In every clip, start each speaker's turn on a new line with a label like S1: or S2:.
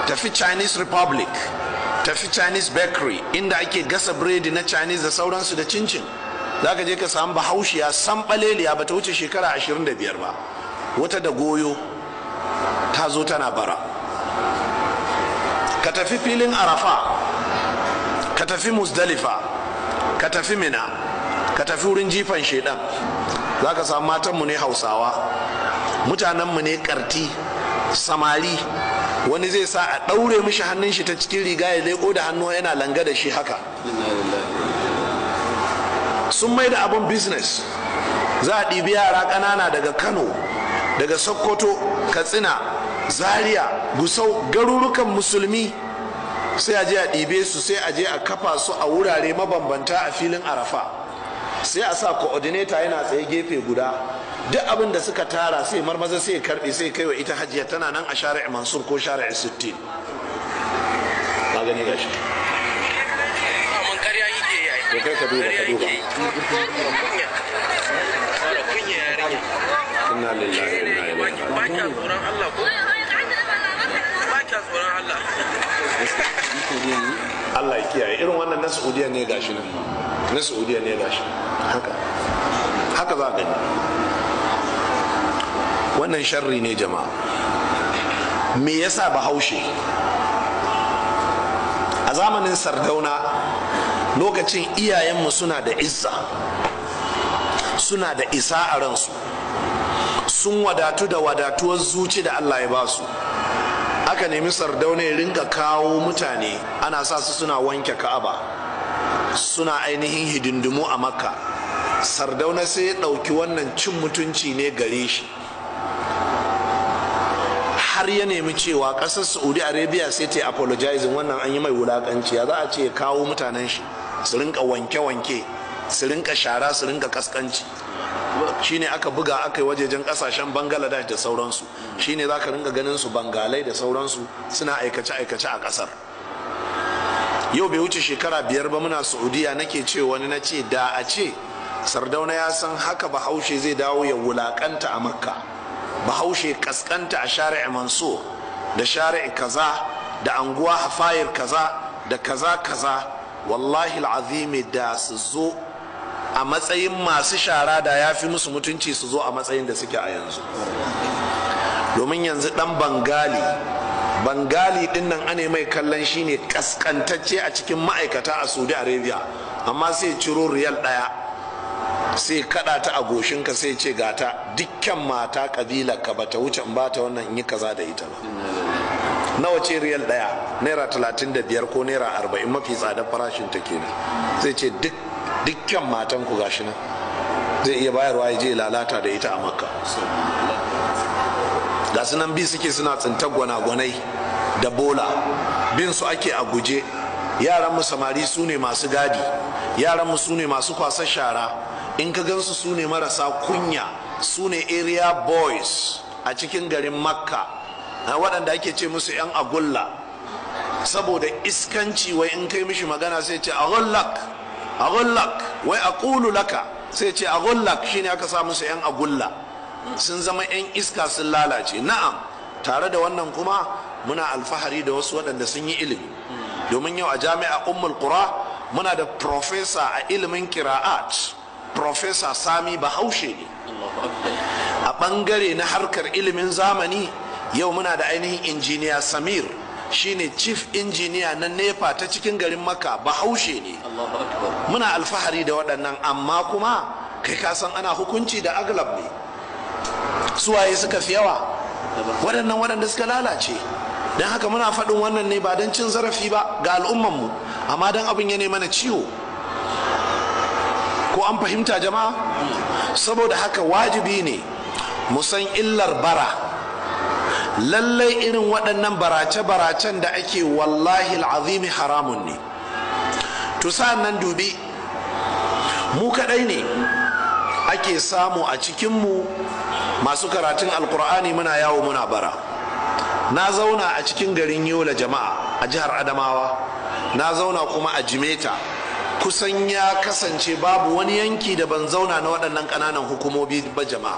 S1: Tafi Chinese Republic, tafi Chinese Bakery inda ake gasa biredi na Chinese da sauransu da cincin. Za ka je ka samu bahaushiya sanɓaleliya, ba ta wuce shekara 25 ba, wata da goyo ta zo tana bara. Ka tafi filin Arafa, ka tafi Musdalifa, ka tafi Mina, ka tafi wurin jifan shedan, za ka samu matanmu ne Hausawa, mutanenmu ne karti samari. Wani zai sa a ɗaure mishi hannun shi ta cikin riga, ya leko da hannu yana langa da shi haka. Sun mai da abin business. Za a ɗibi yara ƙanana daga Kano, daga Sokoto, Katsina, Zaria, Gusau, garurukan musulmi, sai a je a ɗibe su, sai a je a kafa su a wurare mabambanta a filin Arafa. Sai a sa coordinator yana tsaye gefe guda. Duk abin da suka tara sai marmaza sai karbe, sai kai wa ita hajiya, tana nan a Shari'a Mansur ko Shari'a 60. Ka gani, gashi. To kai ka duba, ka duba. Inna lillahi wa inna ilaihi.
S2: Ba kya tsoron Allah ko? Ba kya tsoron Allah.
S1: Allah ya kiyaye. Irin wannan na Saudiya ne, gashi nan, na Saudiya ne, gashi. Haka haka za a gani. Wannan sharri ne, jama'a. Me yasa Bahaushe a zamanin Sardauna, lokacin iyayenmu suna da izza, suna da isa a ransu, sun wadatu da wadatuwar zuci da Allah ya ba su, aka nemi Sardauna ya rinka kawo mutane ana sa su suna wanke Ka'aba, suna ainihin hidindimu a Makka? Sardauna sai ya ɗauki wannan cin mutunci ne gare shi, har ya nemi cewa ƙasar Saudi Arabia sai ta yi apologizing. Wannan an yi mai wulakanci. Ya za a ce ya kawo mutanen shi su rinka wanke-wanke, su rinka shara, su rinka kaskanci? Shine aka buga aka yi wajejen kasashen Bangladesh da sauransu. Shine za ka rinka ganin su Bangalai da sauransu suna aikace-aikace a kasar. Yau bai wuce shekara 5 ba muna Saudiya, nake ce wani, na ce da a ce Sardauna ya san haka Bahaushe zai dawo ya wulakanta a Makka, Bahaushe kaskanta a Shari'a Mansur da Shari'a kaza da anguwa Hafayir kaza da kaza kaza, wallahi al'azimi da su zo a matsayin masu shara da ya fi musu mutunci su zo a matsayin da suke a yanzu. Domin yanzu dan Bangali, Bangali din nan ane mai kallon shine kaskantacce a cikin ma'aikata a Saudi Arabia, amma sai ciro riyal 1, sai kada ta a goshinka, sai ce gata, dukkan mata kabila ka bata wuce in bata wannan in yi kaza da ita ba. Nawa ce riyal 1? Naira 35 ko naira 40, mafi tsadar farashin ta kenan. Zai ce dukkan matan ku gashi nan, zai iya bayarwa ya je lalata da ita a Makka. Ga su nan bi suke suna tsintar gwanagwanai da bola, bin su ake a guje. Yaran mu samari su ne masu gadi, yaran mu su ne masu kwasar shara. In ka gansu, su ne marasa kunya, su ne area boys a cikin garin Makka, waɗanda ake ce musu 'yan agulla saboda iskanci. Wai in kai mishi magana sai ce "Agullak, agullak", wai aqulu laka, sai ce "Agullak". Shine aka sa musu 'yan agulla. Sun zama 'yan iska, sun lalace. Na'am, tare da wannan kuma muna alfahari da wasu waɗanda sun yi ilimi, domin yau a Jami'a Ummul Qura muna da professor a ilimin kira'at, Professor Sami, Bahaushe ne. A ɓangare na harkar ilimin zamani, yau muna da ainihin Injiniya Samir, shine chief engineer na NEPA ta cikin garin Makka, Bahaushe ne. Muna alfahari da waɗannan, amma kuma kai ka san ana hukunci da aglab ne. Suwaye suka fi yawa? Waɗannan waɗanda suka lalace. Don haka muna faɗin wannan ne ba don cin zarafi ba ga al'ummanmu, amma don abin ya mana ciwo. Ko an fahimta, jama'a? Saboda haka wajibi ne mu san illar bara. Lallai irin waɗannan barace-baracen da ake, wallahi al'azimi haramun ne. To sa'an nan dubi, mu kaɗai ne ake samu a cikinmu masu karatun Alkur'ani muna yawo muna bara. Na zauna a cikin garin Yola, jama'a, a jihar Adamawa, na zauna kuma a Jimeta. Kusan ya kasance babu wani yanki da ban zauna na waɗannan ƙananan hukumomi ba, jama'a.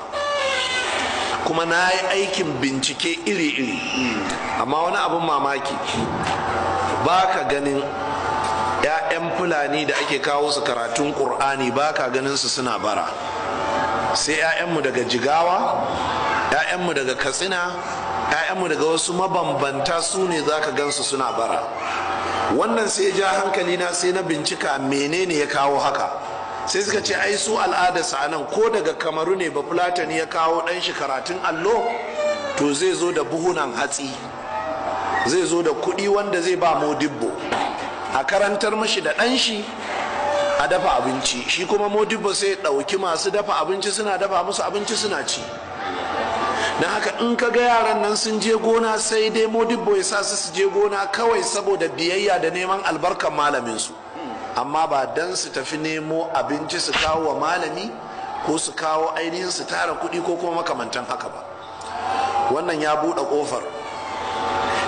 S1: Kuma Kuma na yi aikin bincike iri-iri, amma wani abin mamaki, ba ka ganin 'ya'yan Fulani da ake kawo su karatun Ƙur'ani, ba ka ganin su suna bara. Sai 'ya'yanmu daga Jigawa, 'ya'yanmu daga Katsina, 'ya'yanmu daga wasu mabambanta, su ne za ka gansu suna bara. Wannan sai ja hankali na, sai na bincika menene ya kawo haka. Sai suka ce ai su al'adarsa a nan, ko daga Kamaru ne Bafulatani ya kawo ɗan shi karatun allo, to zai zo da buhunan hatsi, zai zo da kuɗi wanda zai ba modibbo a karantar mashi da ɗan shi, a dafa abinci. Shi kuma modibbo sai ɗauki masu dafa abinci, suna dafa musu abinci suna ci. Don haka in ka ga yaran nan sun je gona, sai dai modibbo ya sa su su je gona kawai saboda biyayya da neman albarkan malaminsu, amma ba dan su tafi nemo abinci su kawo wa malami ko su kawo ainihin su tara kuɗi ko kuma makamantan haka ba. Wannan ya buɗe ƙofar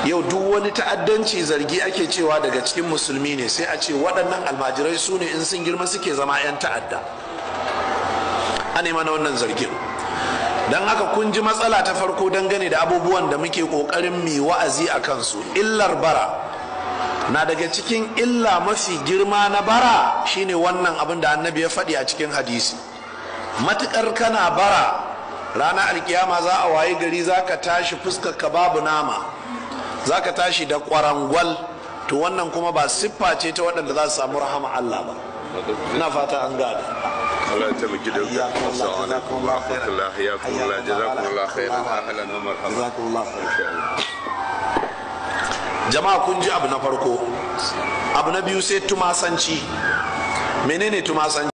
S1: yau duk wani ta'addanci zargi ake cewa daga cikin musulmi ne. Sai a ce waɗannan almajirai su ne in sun girma suke zama 'yan ta'adda. Ana mana wannan zargin. Don haka kun ji matsala ta farko dangane da abubuwan da muke ƙoƙarin mi wa'azi a kansu, illar bara. Na daga cikin illa mafi girma na bara shine wannan abin da Annabi ya faɗi a cikin hadisi: matuƙar kana bara, ranar Alkiyama za a wayi gari za ka tashi fuskar ka babu nama, za ka tashi da kwarangwal. To wannan kuma ba siffa ce ta waɗanda za su samu rahama Allah ba. Ina fata an gane.
S3: Allah ya taimaki da. Assalamu alaikum wa rahmatullahi. Hayyakumullah, jazakumullah khairan, ahlan wa marhaban.
S1: Jazakumullah. Jama'a, kun ji abu na farko. Abu na biyu sai tumasanci. Menene tumasanci?